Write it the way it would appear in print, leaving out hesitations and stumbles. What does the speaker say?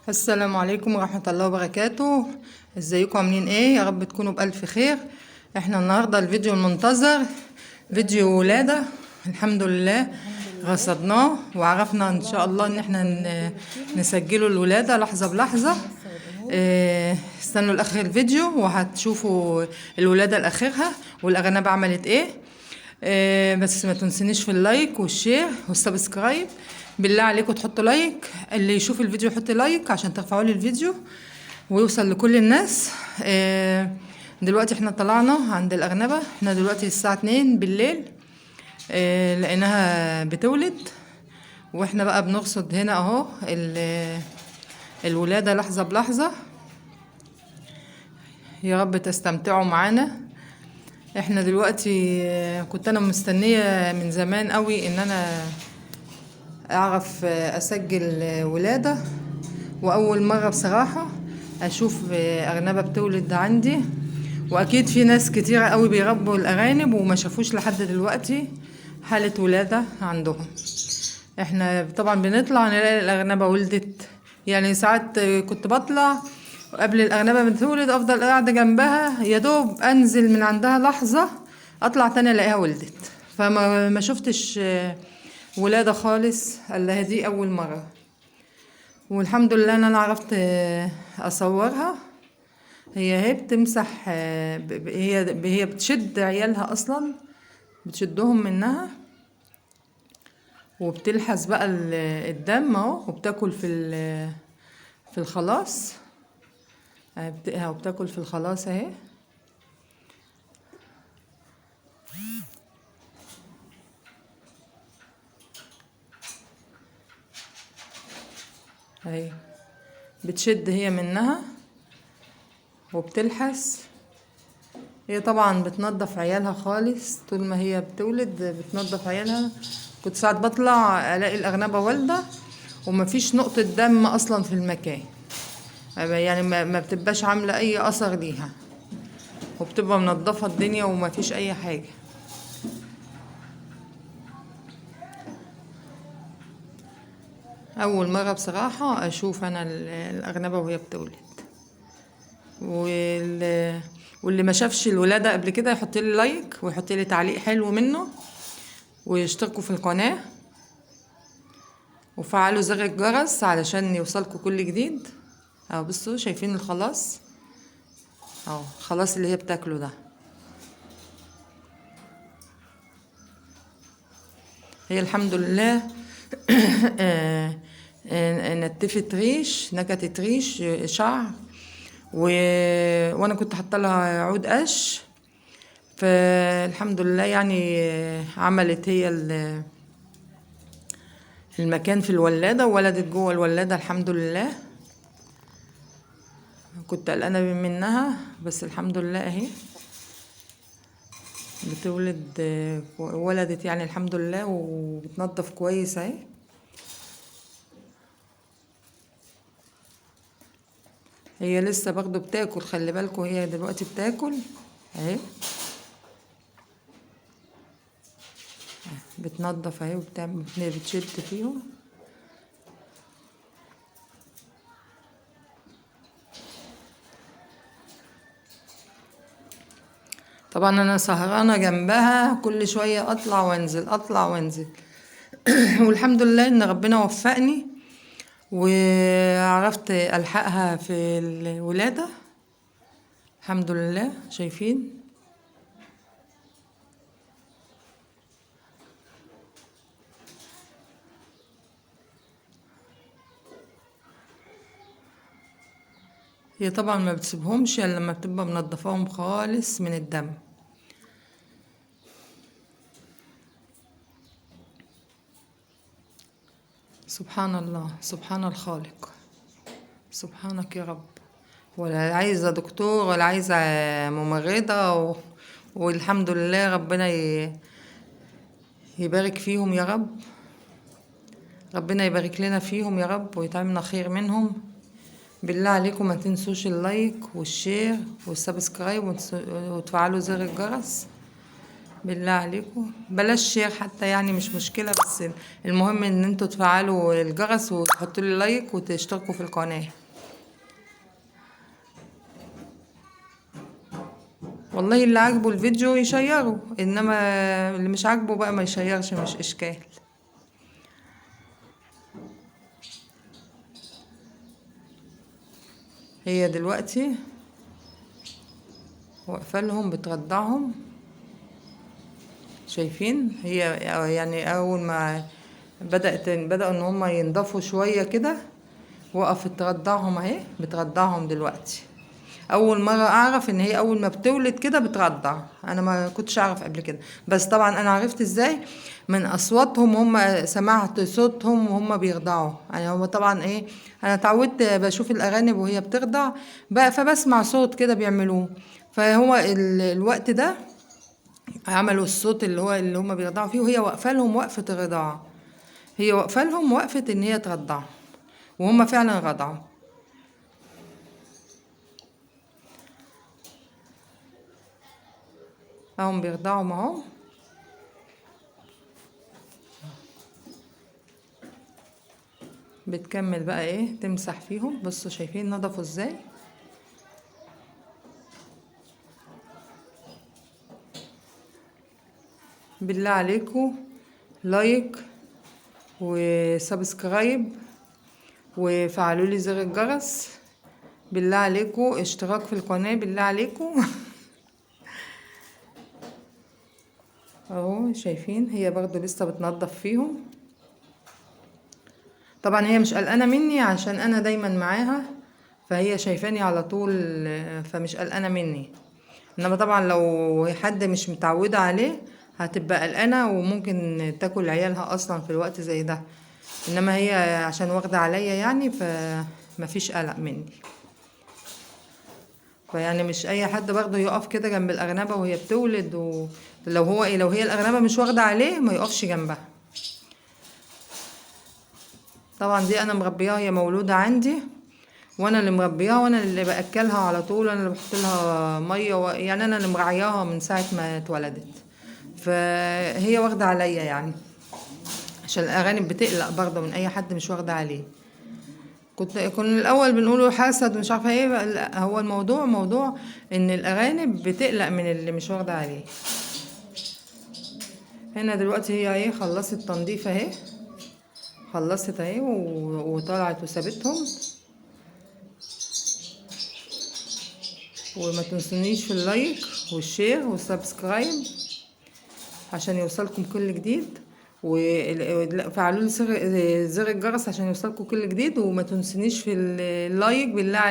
السلام عليكم ورحمة الله وبركاته. ازيكم عاملين ايه؟ يا رب تكونوا بألف خير. احنا النهاردة الفيديو المنتظر فيديو ولادة، الحمد لله رصدناه وعرفنا ان شاء الله ان احنا نسجله الولادة لحظة بلحظة. استنوا لاخر الفيديو وهتشوفوا الولادة لاخرها والأرنب عملت ايه. بس ما تنسونيش في ال like وال share وال subscribe، بالله عليكم تحطوا like، اللي يشوف الفيديو يحط like عشان ترفعوا لي الفيديو ويوصل لكل الناس. دلوقتي احنا طلعنا عند الأرنبة، احنا دلوقتي الساعة 2 بالليل، لقيناها بتولد واحنا بقى بنرصد هنا اهو الولادة لحظة بلحظة. يا رب تستمتعوا معانا. احنا دلوقتي كنت انا مستنية من زمان قوي ان انا اعرف اسجل ولادة، واول مرة بصراحة اشوف ارنبة بتولد عندي، واكيد في ناس كتيرة قوي بيربوا الارانب وما شافوش لحد دلوقتي حالة ولادة عندهم. احنا طبعا بنطلع نلاقي الارنبة ولدت، يعني ساعات كنت بطلع قبل الأرنبة ما تولد أفضل قاعدة جنبها، يا دوب أنزل من عندها لحظة أطلع تاني ألاقيها ولدت، فما ما شفتش ولادة خالص إلا دي أول مرة. والحمد لله إن أنا عرفت أصورها. هي بتمسح، هي بتشد عيالها أصلا، بتشدهم منها وبتلحس بقى الدم أهو، وبتاكل في الخلاص، وبتاكل في الخلاص اهي. اهي بتشد هي منها وبتلحس. هي طبعا بتنظف عيالها خالص طول ما هي بتولد، بتنظف عيالها. كنت ساعات بطلع الاقي الأرنبة والدة ومفيش نقطة دم اصلا في المكان، يعني ما بتبقاش عاملة اي اثر ليها، وبتبقى منظفة الدنيا وما فيش اي حاجة. اول مرة بصراحة اشوف انا الأرنبة وهي بتولد. واللي ما شافش الولادة قبل كده يحط لي لايك ويحط لي تعليق حلو منه، ويشتركوا في القناة وفعلوا زر الجرس علشان يوصلكوا كل جديد. اهو بصوا شايفين الخلاص اهو، خلاص اللي هي بتاكله ده. هي الحمد لله نتفت ريش، نكتت ريش شعر، وانا كنت حاطه لها عود قش، فالحمد لله يعني عملت هي المكان في الولاده وولدت جوه الولاده الحمد لله. كنت قلقانه منها بس الحمد لله اهي بتولد، ولدت يعني الحمد لله، وبتنظف كويس اهي. هي لسه برضو بتاكل، خلي بالكم هي دلوقتي بتاكل اهي، بتنظف اهي وبتعمل، بتشد فيهم. طبعا انا سهرانه جنبها كل شويه اطلع وانزل اطلع وانزل والحمد لله ان ربنا وفقني وعرفت الحقها في الولاده الحمد لله. شايفين هي طبعا ما بتسيبهمش الا لما بتبقى منظفاهم خالص من الدم. سبحان الله، سبحان الخالق، سبحانك يا رب. ولا عايزة دكتور ولا عايزة ممرضة، والحمد لله ربنا يبارك فيهم يا رب، ربنا يبارك لنا فيهم يا رب ويطعمنا خير منهم. بالله عليكم ما تنسوش ال like وال share وال subscribe وتفعلوا زر الجرس. بالله عليكم بلاش share حتى، يعني مش مشكلة، بس المهم ان انتوا تفعلوا الجرس وتحطوا لي like وتشتركوا في القناة. والله اللي عاجبه الفيديو يشيره، انما اللي مش عاجبه بقى ما يشيرش، مش اشكال. هي دلوقتي واقفة لهم بترضعهم، شايفين؟ هي يعني اول ما بدأوا ان هم ينضفوا شوية كده وقفت ترضعهم اهي، بترضعهم دلوقتي. اول مرة اعرف ان هي اول ما بتولد كده بترضع، انا ما كنتش اعرف قبل كده، بس طبعا انا عرفت ازاي من اصواتهم، هم سمعت صوتهم وهم بيرضعوا. يعني هو طبعا ايه، انا اتعودت بشوف الارانب وهي بترضع بقى، فبسمع صوت كده بيعملوه، فهو الوقت ده عملوا الصوت اللي هو اللي هم بيرضعوا فيه، وهي واقفة لهم وقفه الرضاعة، هي واقفة لهم وقفه ان هي ترضع، وهم فعلا رضعوا. اهم بيرضعوا اهو. بتكمل بقى ايه، تمسح فيهم. بصوا شايفين نضفوا ازاي؟ بالله عليكم like و subscribe وفعلوا لي زر الجرس، بالله عليكم اشتراك في القناة، بالله عليكم. اهو شايفين هي برضو لسه بتنظف فيهم. طبعا هي مش قلقانة مني عشان انا دايما معاها، فهي شايفاني على طول فمش قلقانة مني. انما طبعا لو حد مش متعودة عليه هتبقى قلقانة وممكن تاكل عيالها اصلا في الوقت زي ده، انما هي عشان واخدة عليا يعني فمفيش قلق مني. فيعني مش اي حد برضه يقف كده جنب الارنبه وهي بتولد، ولو هو ايه، لو هي الارنبه مش واخده عليه ما يقفش جنبها. طبعا دي انا مربياها، هي مولودة عندي وانا اللي مربياها وانا اللي باكلها على طول، وانا اللي بحط لها مية يعني انا اللي مرعياها من ساعة ما اتولدت، فهي واخده عليا يعني، عشان الارانب بتقلق برضه من اي حد مش واخده عليه. كنا الاول بنقوله حسد ومش عارفه ايه، لا هو الموضوع موضوع ان الارانب بتقلق من اللي مش واخده عليه. هنا دلوقتي هي ايه، خلصت تنظيف اهي، خلصت اهي وطلعت وسابتهم. وما تنسونيش في ال like وال share وال subscribe عشان يوصلكم كل جديد، وفعلوا لي زر الجرس عشان يوصلكم كل جديد، وما تنسونيش في ال like بالله عليكم.